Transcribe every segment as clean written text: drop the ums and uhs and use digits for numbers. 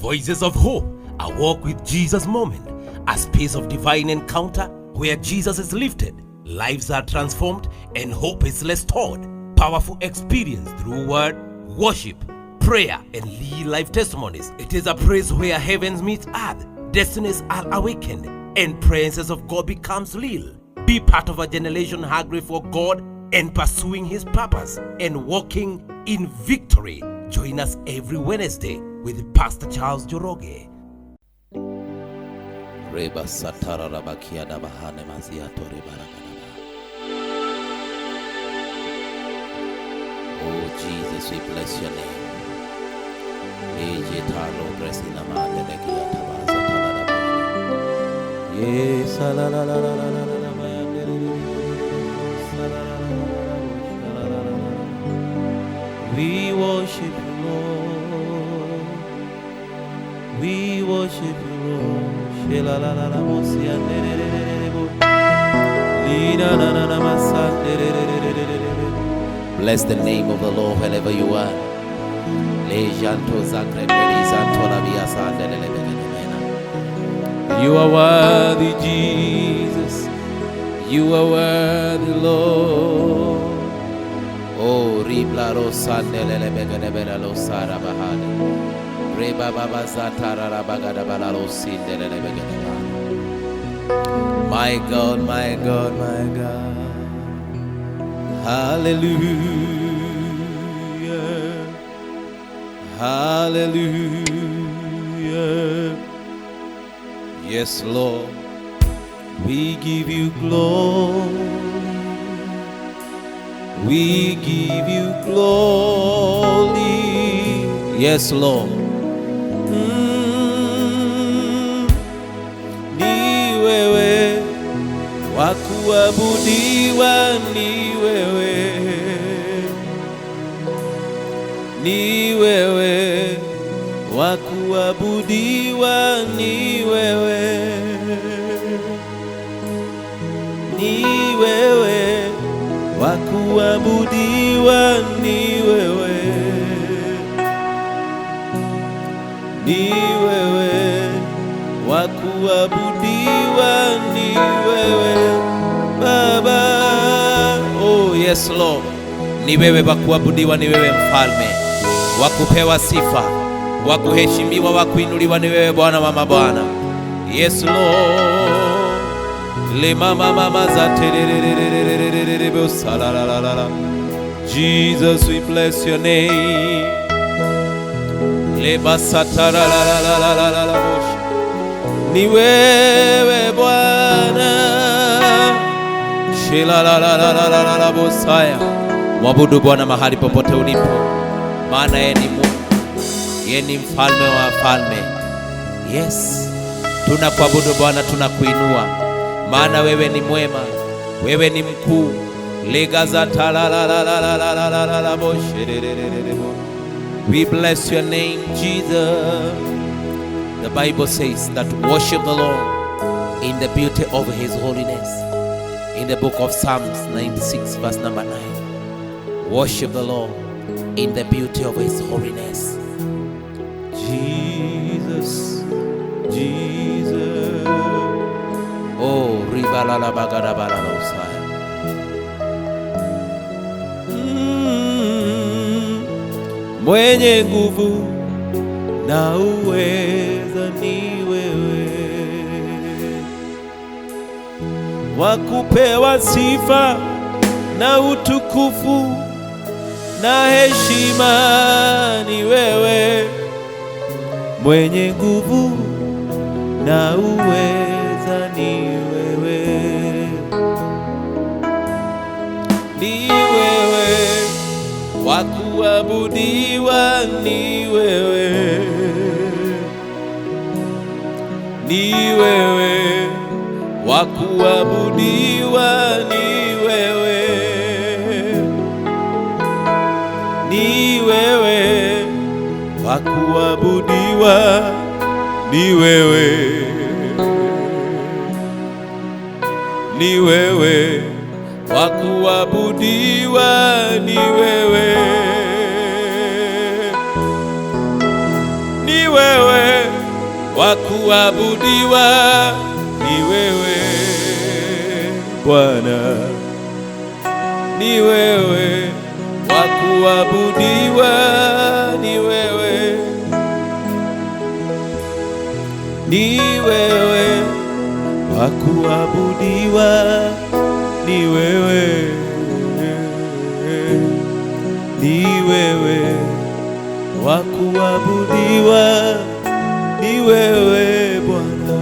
Voices of Hope, a walk with Jesus moment, a space of divine encounter where Jesus is lifted, lives are transformed, and hope is restored. Powerful experience through word, worship, prayer, and real life testimonies. It is a place where heavens meet earth, destinies are awakened, and presence of God becomes real. Be part of a generation hungry for God and pursuing His purpose and walking in victory. Join us every Wednesday with Pastor Charles Njoroge. Reba satara rabakia da bahane maziato rebaragadaba. Oh Jesus, we bless your name. Ejetalo bresina mandelekia tabaza talarabane. Yes, la la la la la la la la la la. We worship you, Lord. We worship you, Lord. Shela la la la mosia bo. Lina na na na masa Bless the name of the Lord wherever you are. Lejanto zakre pelizanto la via sandelelebegenemena. You are worthy, Jesus. You are worthy, Lord. Oh, ribla rosandelelebegenebena lo sara bahane. Reba baba zatara rabagada bala lo sindelelebegeneba. My God, my God, my God. Hallelujah. Hallelujah. Yes, Lord. We give you glory. We give you glory. Yes, Lord. Ni wewe wa kuabudiwa, ni wewe, ni wewe wa kuabudiwa, ni wewe, ni wewe wa kuabudiwa, ni wewe, ni wewe wa kuabudiwa, ni wewe Baba. Oh, yes, Lord. Ni wewe wa kuabudiwa, ni wewe mfalme wa kupewa sifa, wa kuheshimiwa, wa kuinuliwa, ni wewe Bwana wa mabwana. Yes, Lord. Le mama mama za tererererererererebo salalalalala. Jesus, we bless your name. Le basataralalalalala. Ni wewe Bwana. Shilalalalalala bosaya. Mwabudu Bwana mahali popote ulipo, maana yeye ni Mungu, yeye ni mfalme wa wafalme. Yes, tunakuabudu Bwana, tunakuinua, maana wewe ni mwema, wewe ni mkuu. Legaza talalalalalala boshererererebo. We bless your name, Jesus. The Bible says that worship the Lord in the beauty of his holiness. In the book of Psalms 96, verse number 9. Worship the Lord in the beauty of his holiness. Jesus, Jesus. Oh, ribalalabagadabalalosaya. Mwenye nguvu na uweza ni wewe, wa kupewa sifa na utukufu na heshima ni wewe, mwenye nguvu na uweza ni wewe, ni wewe wa kuabudiwa, ni wewe, ni wewe wa kuabudiwa, ni wewe, ni wewe wa kuabudiwa, ni wewe, ni wewe wa kuabudiwa, ni wewe, ni wewe. Wa kuabudiwa ni wewe Bwana, ni wewe. Wa kuabudiwa ni wewe, ni wewe. Wa kuabudiwa ni wewe, ni wewe. Wa kuabudiwa ni wewe Bwana.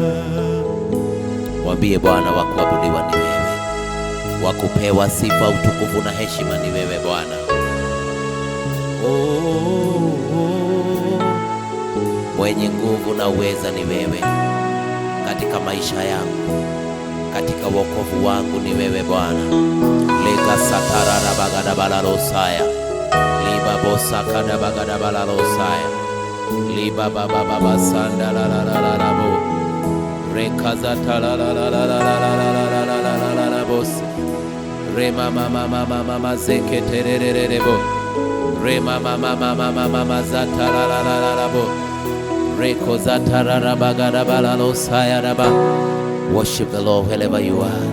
Mwambie Bwana, wa kuabudiwa ni wewe, wa kupewa sifa, utukufu na heshima ni wewe Bwana. Oh. Mwenye nguvu na uweza ni wewe katika maisha yangu, katika wokovu wangu ni wewe Bwana. Leka satararabagadabalarosaya libabosakadabagadabalarosaya libabababasandalalalalalabo rekazatalalalalalalalalalalalalalalabose remamamamamamazeketerererebo remamamamamamazatalalalabo rekozatararabagadabalalosayaraba. Worship the Lord wherever you are.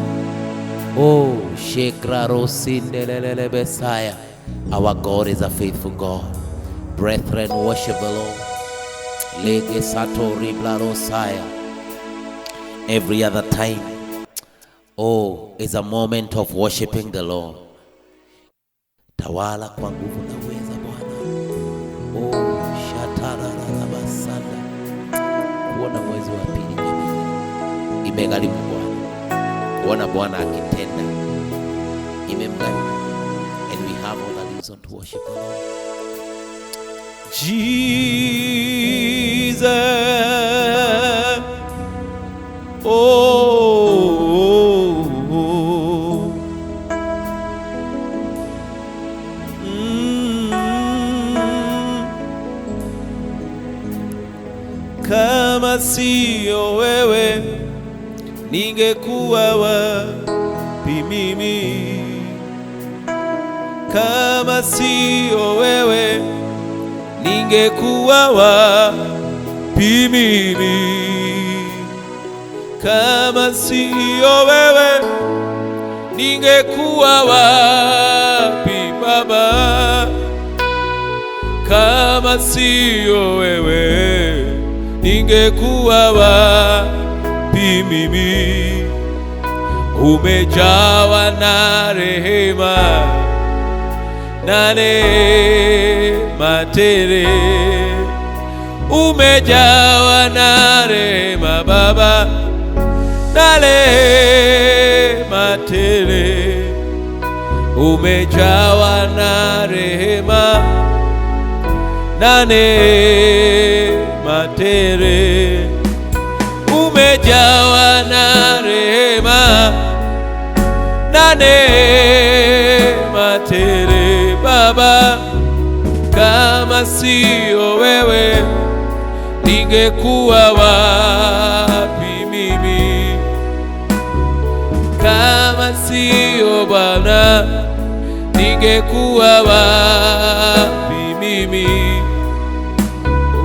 Oh, Shekrarosindelelebesaya. Our God is a faithful God. Brethren, worship the Lord. Lege satori blarosaya. Every other time, oh, is a moment of worshiping the Lord. Tawala kwa nguvu na uweza Bwana. Oh, shatararabasanda. Kuona mwezi wa pili jamani, imegharimu Bwana. Kuona Bwana akitenda imemgharimu, and we have all the reason to worship the Lord. Jesus. Oh, oh, oh. Kama sio wewe ningekuwa wapi mimi? Kama sio wewe ningekuwa wapi mimi? Kama sio wewe ningekuwa wapi Baba? Kama sio wewe ningekuwa wapi mimi? Umejawa na rehema na neema tele, umejawa na rehema Baba na rehema tele, umejawa na rehema na neema tele, umejawa na rehema na neema tele Baba, kama sio wewe ningekuwa wapi mimi? Kama sio Bwana ningekuwa wapi mimi?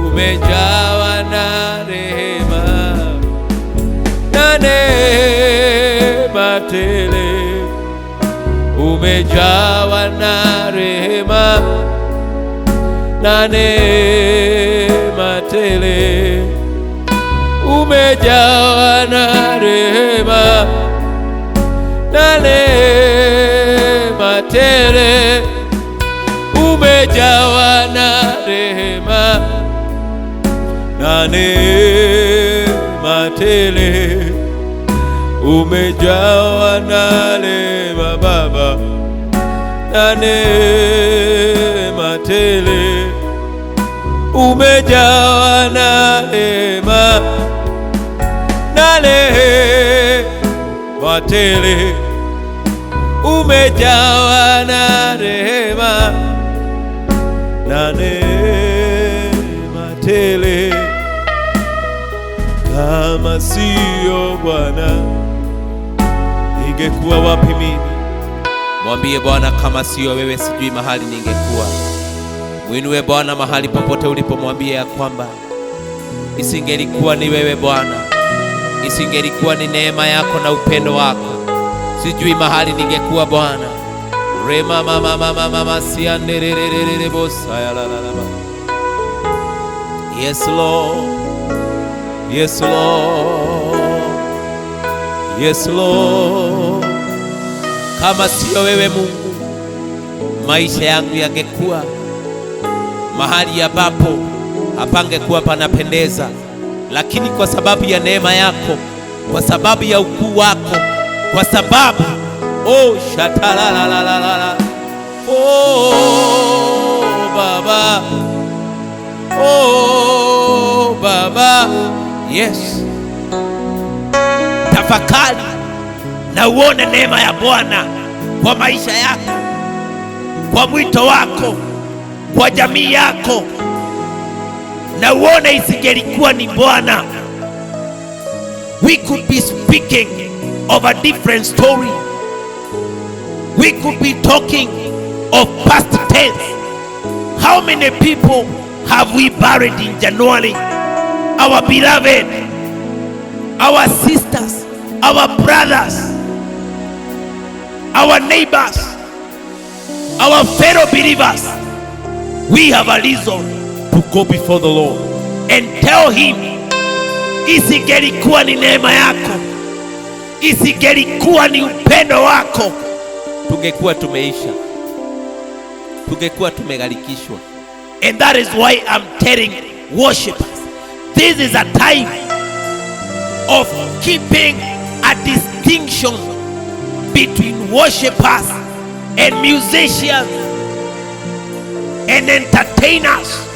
Umejawa na rehema na neema tele, umejawa na rehema na neema tele, umejawa na rehema na neema tele, umejawa na rehema na neema tele, umejawa na rehema Baba na neema tele, umejawa na rehema na neema tele, umejawa na rehema na neema tele. Kama sio Bwana ningekuwa wapi mimi? Mwambie Bwana, kama sio wewe sijui mahali ningekuwa. Mwinue Bwana mahali popote ulipomwambia ya kwamba Isingelikuwa ni wewe Bwana, isingelikuwa ni neema yako na upendo wako, sijui mahali ningekuwa Bwana. Rema mama mama mama sianderererere bosa ya la la la ba. Yes Lord, yes Lord, yes Lord. Kama sio wewe Mungu, maisha yangu yangekuwa mahali ambapo hapangekuwa panapendeza, lakini kwa sababu ya neema yako, kwa sababu ya ukuu wako, kwa sababu oh shatalalalalala, oh Baba, oh Baba, yes. Tafakari na uone neema ya Bwana kwa maisha yako, kwa mwito wako, kwa jamii yako, na uone isingelikuwa ni Bwana, we could be speaking of a different story. We could be talking of past tense. How many people have we buried in January? Our beloved, our sisters, our brothers, our neighbors, our fellow believers. We have a reason to go before the Lord and tell him, isingelikuwa ni neema yako, isingelikuwa ni upendo wako, tungekuwa tumeisha, tungekuwa tumegharikishwa. And that is why I'm telling worshipers, this is a time of keeping a distinction between worshipers and musicians and entertainers.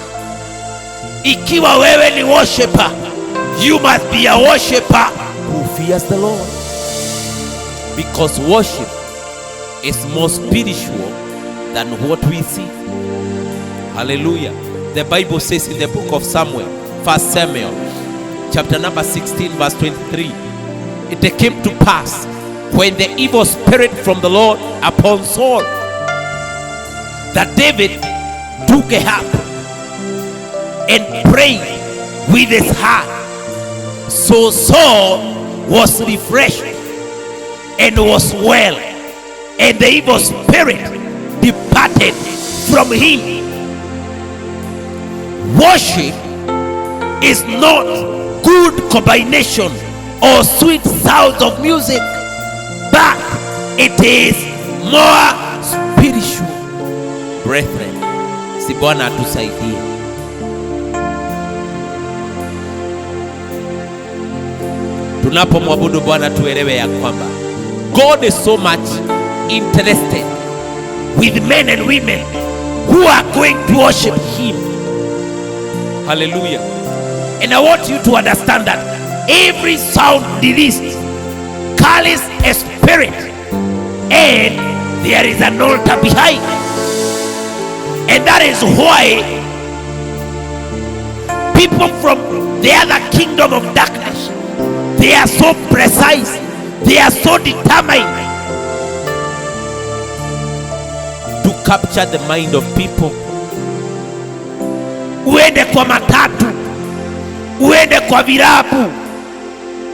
Ikiwa wewe ni worshiper, you must be a worshiper who fears the Lord. Because worship is more spiritual than what we see. Hallelujah. The Bible says in the book of Samuel, 1 Samuel, chapter number 16, verse 23, it came to pass when the evil spirit from the Lord upon Saul, that David took a harp and prayed with his heart. So Saul was refreshed and was well, and the evil spirit departed from him. Worship is not good combination or sweet sounds of music, but it is more spiritual. Brethren, si Bwana atusaidie. Tunapomwabudu Bwana tuelewe ya kwamba God is so much interested with men and women who are going to worship him. Hallelujah. And I want you to understand that every sound released carries a spirit, and there is an altar behind. And that is why people from the other kingdom of darkness, they are so precise, they are so determined to capture the mind of people. Uende kwa matatu, uende kwa vilabu,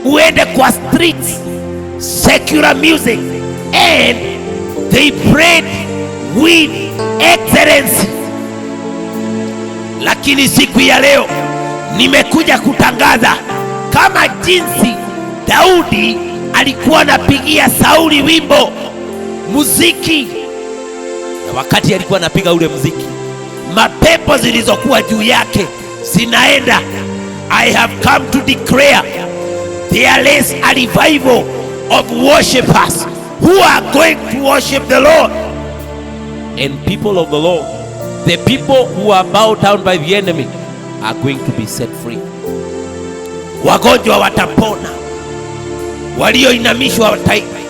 uende kwa streets, secular music, and they prayed with excellence. Lakini siku ya leo nimekuja kutangaza kama jinsi Daudi alikuwa anapigia Sauli wimbo muziki, na wakati alikuwa anapiga ule muziki, mapepo zilizokuwa juu yake zinaenda. I have come to declare there is a revival of worshipers who are going to worship the Lord. And people of the Lord, the people who are bowed down by the enemy are going to be set free. Wagonjwa watapona, walioinamishwa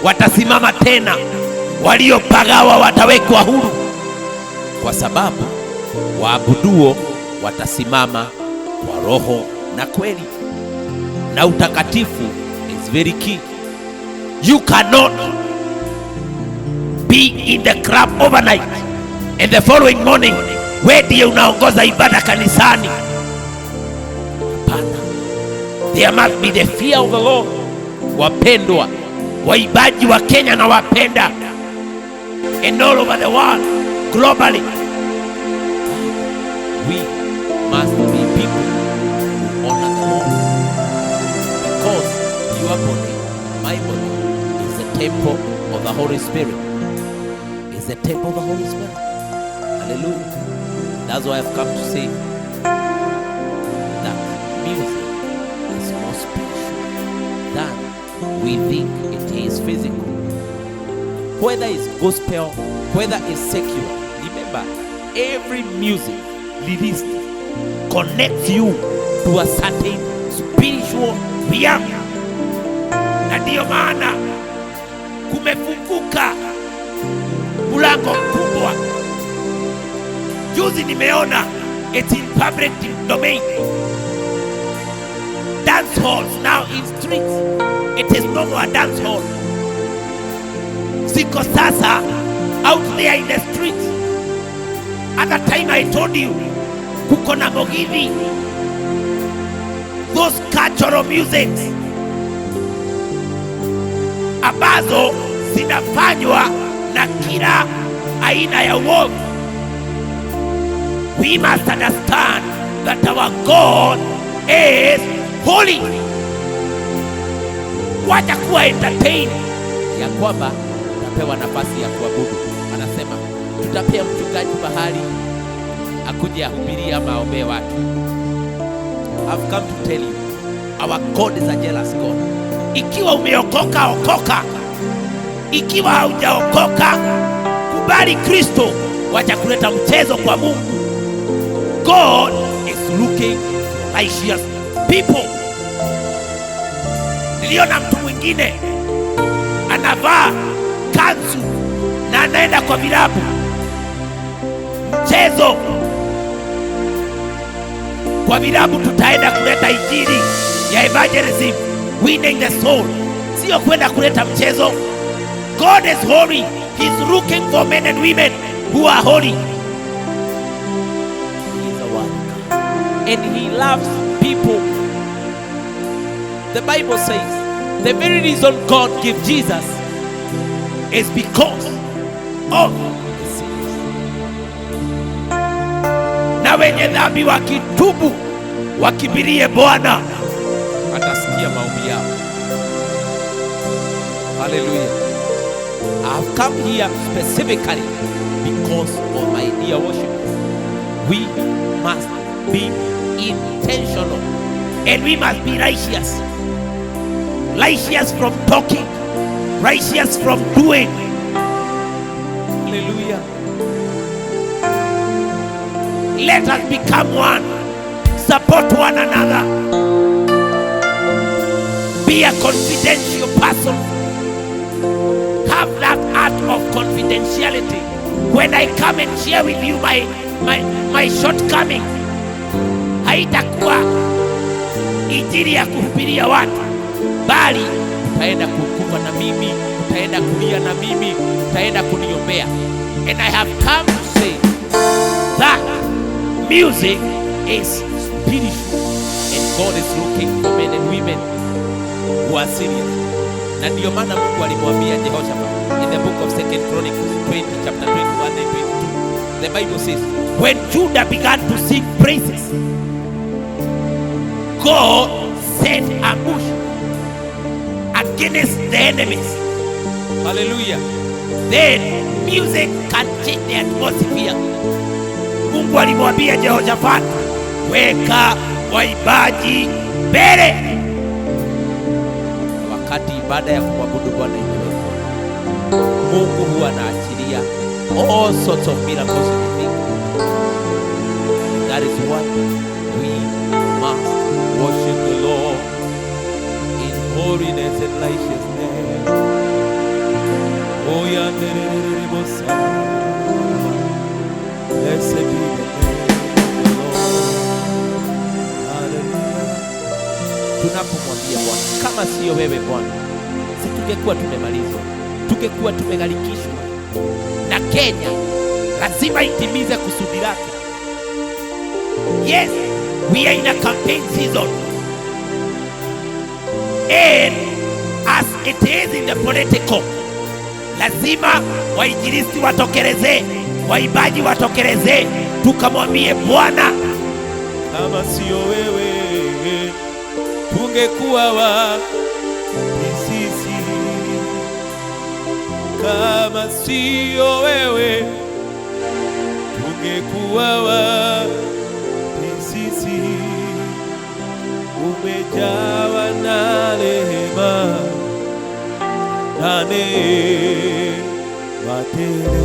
watasimama tena, waliopagawa watawekwa huru, kwa sababu waabuduo watasimama kwa roho na kweli, na utakatifu is very key. You cannot be in the club overnight and the following morning wewe ndiye unaongoza ibada kanisani. Hapana. There must be the fear of the Lord. Wapendwa, waimbaji wa Kenya nawapenda, and all over the world, globally. We must be people who honor the Lord. Because your body, my body, is the temple of the Holy Spirit. Is the temple of the Holy Spirit. Hallelujah. That's why I've come to say that music is more spiritual than we think it is physical. Whether it's gospel, whether it's secular, remember, every music released connects you to a certain spiritual realm. Na ndiyo maana kumefunguka mlango mkubwa. Juzi nimeona, it's in public domain. Dance halls now in streets. It is no more a dance hall. Ziko sasa out there in the streets. Other time I told you, kuko na mugithi, those cultural musics ambazo zinafanywa na kila aina ya uovu. We must understand that our God is holy. Wacha kuwa entertain ya kwamba utapewa nafasi ya kuabudu. Anasema tutapea mchungaji mahali akuje ahubirie ama aombee watu. I've come to tell you, our God is a jealous God. Ikiwa umeokoka, okoka. Ikiwa haujaokoka, kubali Kristo. Wacha kuleta mchezo kwa Mungu. God is looking for righteous people. Niliona mtu mwingine anavaa kanzu na anaenda kwa vilabu. Mchezo kwa vilabu, tutaenda kuleta injili ya evangelism, winning the soul, sio kwenda kuleta mchezo. God is holy. He's looking for men and women who are holy. He is a worthy God. And he loves people. The Bible says the very reason God gave Jesus is because of the sinners. Na wenye dhambi wakitubu wakimbilie Bwana, atasikia maombi yao. Hallelujah. I've come here specifically because of my dear worshipers. We must be intentional and we must be righteous. Righteous from talking, righteous from doing. Hallelujah. Let us become one. Support one another. Be a confidential person. Have that art of confidentiality. When I come and share with you my shortcomings, haitakuwa injili ya kuhubiria watu, bali utaenda kukufa na mimi, utaenda kulia na mimi, utaenda kuniombea. And I have come to say that music is spiritual and God is looking for men and women who are serious. Na ndiyo maana Mungu alimwambia Jehoshaphat in the book of Second Chronicles 20, chapter 21 and 22. The Bible says, when Judah began to sing praises, God set ambush against the enemies. Hallelujah. Then music can change the atmosphere. Mungu alimwambia Jehoshaphat, weka waimbaji mbele. Wakati ibada ya kumwabudu Bwana imewekwa, Mungu huwa anaachilia all sorts of miracles in the thing. That is why we must worship the Lord in holiness and righteousness. Oh, yanderererebosa. Blessed be the name of the Lord. Hallelujah. Tunapomwambia Bwana, kama sio wewe Bwana, si tungekuwa tumemalizwa, tungekuwa tumegharikishwa. Na Kenya lazima itimize kusudi lake. Yes, we are in a campaign season. And as it is in the political, lazima wainjilisti watokelezee, waimbaji watokelezee, tukamwambie Bwana, Kama sio wewe tungekuwa wapi sisi? Kama sio wewe tungekuwa wapi sisi? Umejawa na rehema na neema tele,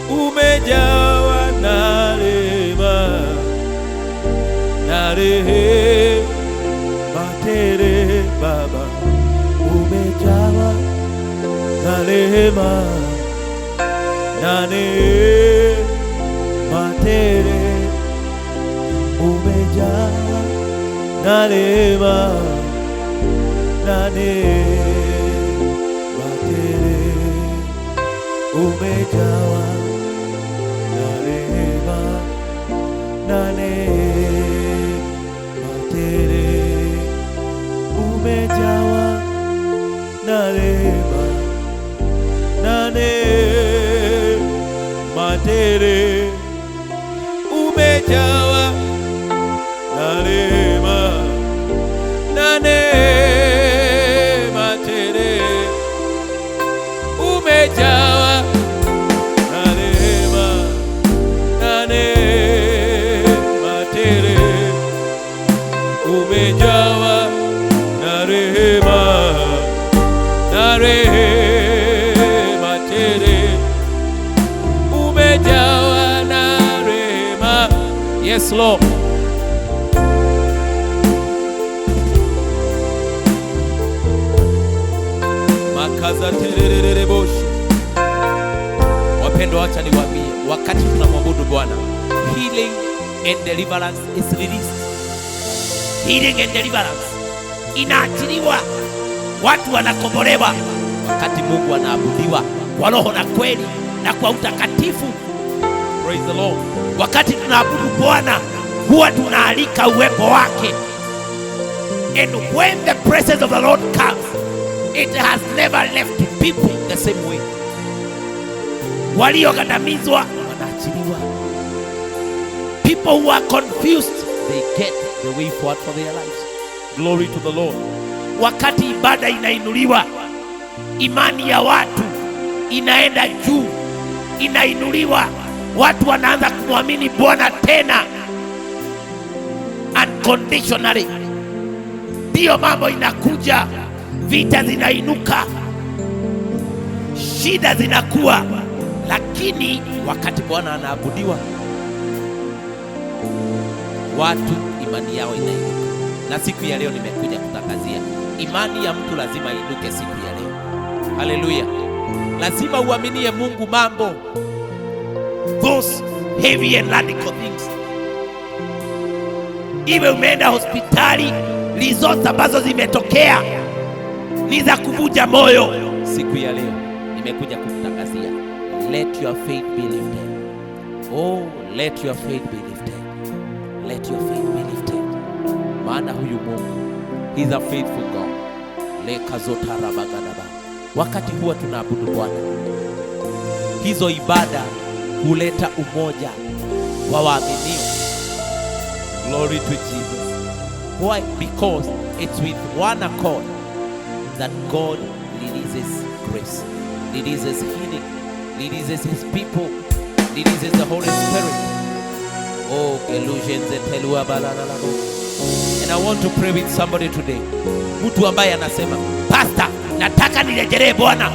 umejawa na rehema na rehema tele, Baba, umejawa na rehema na neema tele, umejawa na rehema na neema tele, umejawa na rehema na neema tele, umejawa na rehema na neema tele, umejawa na rehema na neema tele, umejawa na rehema na neema tele, umejawa na rehema na rehema tele, umejawa na rehema. Yes, Lord. Makaza tererere boshi. Wapendwa, wacha niwaambie, wakati tunamwabudu Bwana, healing and deliverance is released. Healing and deliverance inaachiliwa, watu wanakombolewa. Wakati Mungu anaabudiwa kwa roho na kweli na kwa utakatifu. Praise the Lord. Wakati tunaabudu Bwana, huwa tunaalika uwepo wake. And when the presence of the Lord comes, it has never left people the same way. Waliokandamizwa wanaachiliwa. People who are confused, they get the way forward for their lives. Glory to the Lord. Wakati ibada inainuliwa, imani ya watu inaenda juu, inainuliwa, watu wanaanza kumwamini Bwana tena unconditionally. Ndiyo mambo inakuja, vita zinainuka, shida zinakuwa, lakini wakati Bwana anaabudiwa, watu imani yao inainuka. Na siku ya leo nimekuja kutangazia imani ya mtu lazima iinuke siku ya leo. Haleluya! Lazima uaminie Mungu mambo, those heavy and radical things. Iwe umeenda hospitali, results ambazo zimetokea ni za kuvunja moyo. Siku ya leo nimekuja kukutangazia, let your faith be lifted. Oh, let your faith be lifted. Let your faith be lifted. Maana huyu Mungu, he's a faithful God. Lekazotarabagadaba. Wakati huwa tunaabudu Bwana, hizo ibada huleta umoja wa waaminio. Glory to Jesus. Why? Because it's with one accord that God releases grace, releases healing, releases his people, releases the Holy Spirit. Oh, Galatians etelua balalabo. And I want to pray with somebody today. Mtu ambaye anasema, Pastor, nataka nirejelee Bwana.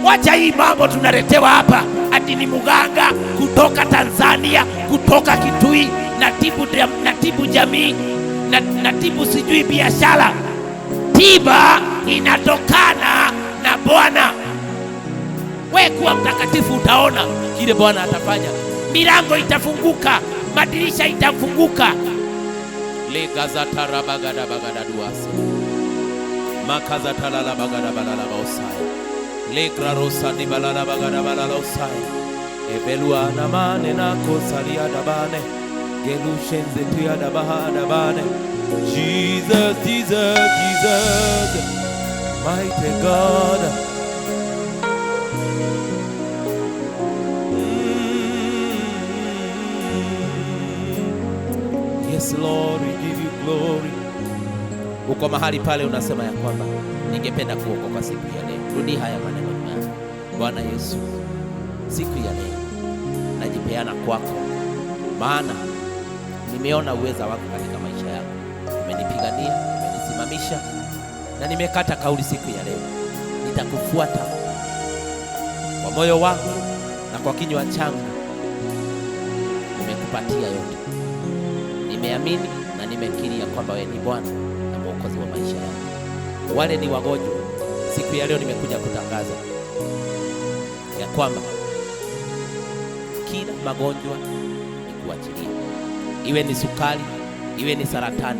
Wacha hii mambo tunaletewa hapa ati ni muganga kutoka Tanzania, kutoka Kitui, natibu jamii, natibu sijui biashara. Tiba inatokana na Bwana. We kuwa mtakatifu, utaona kile Bwana atafanya. Milango itafunguka, madirisha itafunguka. Legazatarabagadabagadadaduase makazatalalabagadabalabaosaya legrarosa nibalalabagadabalalosaya ebeluana mane nakosaliadabane. Gelushenzetuyadabahadabane. Jesus, Jesus, Jesus, mighty God. Yes, Lord, we give you glory. Uko mahali pale unasema ya kwamba ningependa kuokoka siku ya leo. Rudi haya maneno yangu. Bwana Yesu, siku ya leo najipeana kwako, maana nimeona uweza wako katika maisha yangu. Umenipigania, umenisimamisha, na nimekata kauli siku ya leo, nitakufuata kwa moyo wangu na kwa kinywa changu. Nimekupatia yote, nimeamini na nimekiri ya kwamba wewe ni Bwana na Mwokozi wa maisha yangu. Wale ni wagonjwa, siku ya leo nimekuja kutangaza ya kwamba kila magonjwa ni kuachilia, iwe ni sukari, iwe ni saratani,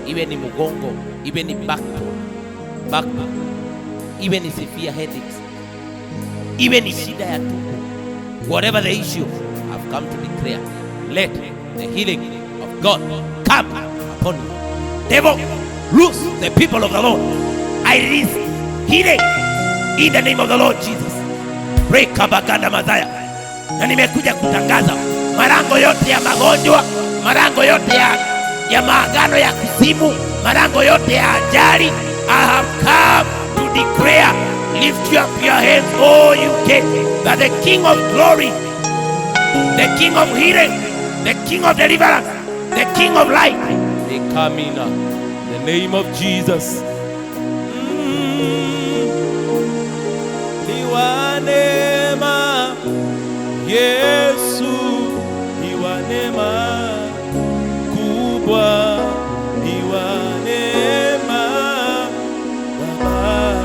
iwe ni mgongo, iwe ni back pain, iwe ni severe headaches, iwe ni shida ya tumbo, whatever the issue, I've come to declare, let the healing of God come upon you. Devil, loose the people of the Lord. I release healing in the name of the Lord Jesus. Rekabaganda Mazaya. Na nimekuja kutangaza malango yote ya magonjwa, malango yote ya maagano ya kuzimu, malango yote ya ajali. I have come to declare, lift up your hands, all you gates, that the King of glory, the King of healing, the King of deliverance, the King of light may come in the name of Jesus. Ni wa neema, Yesu ni wa neema kubwa, ni wa neema Baba,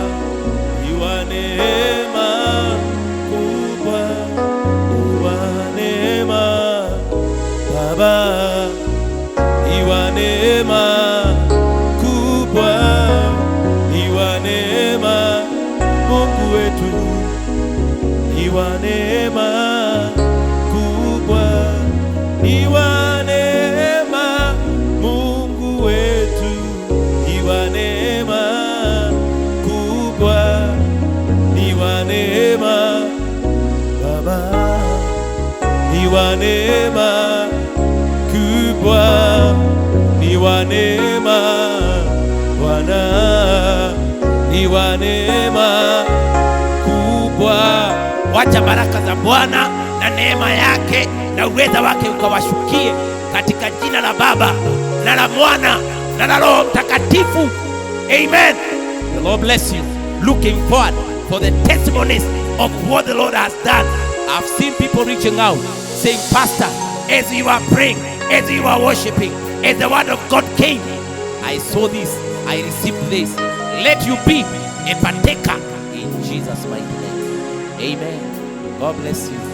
ni wa neema kubwa, ni wa neema Baba, ni wa neema kubwa, ni wa neema Mungu wetu, ni wa neema kubwa, ni wa neema Mungu wetu, ni wa neema kubwa, ni wa neema Baba, ni wa neema kubwa, ni wa neema Bwana, ni wa neema kubwa. Wacha baraka za Bwana na neema yake na uweza wake ukawashukie katika jina la Baba na la Mwana na la Roho Mtakatifu. Amen. The Lord bless you. Looking forward for the testimonies of what the Lord has done. I've seen people reaching out saying, "Pastor, as you are praying, as you are worshiping, as the word of God came, I saw this, I received this." Let you be a partaker in Jesus' mighty name. Amen. God bless you.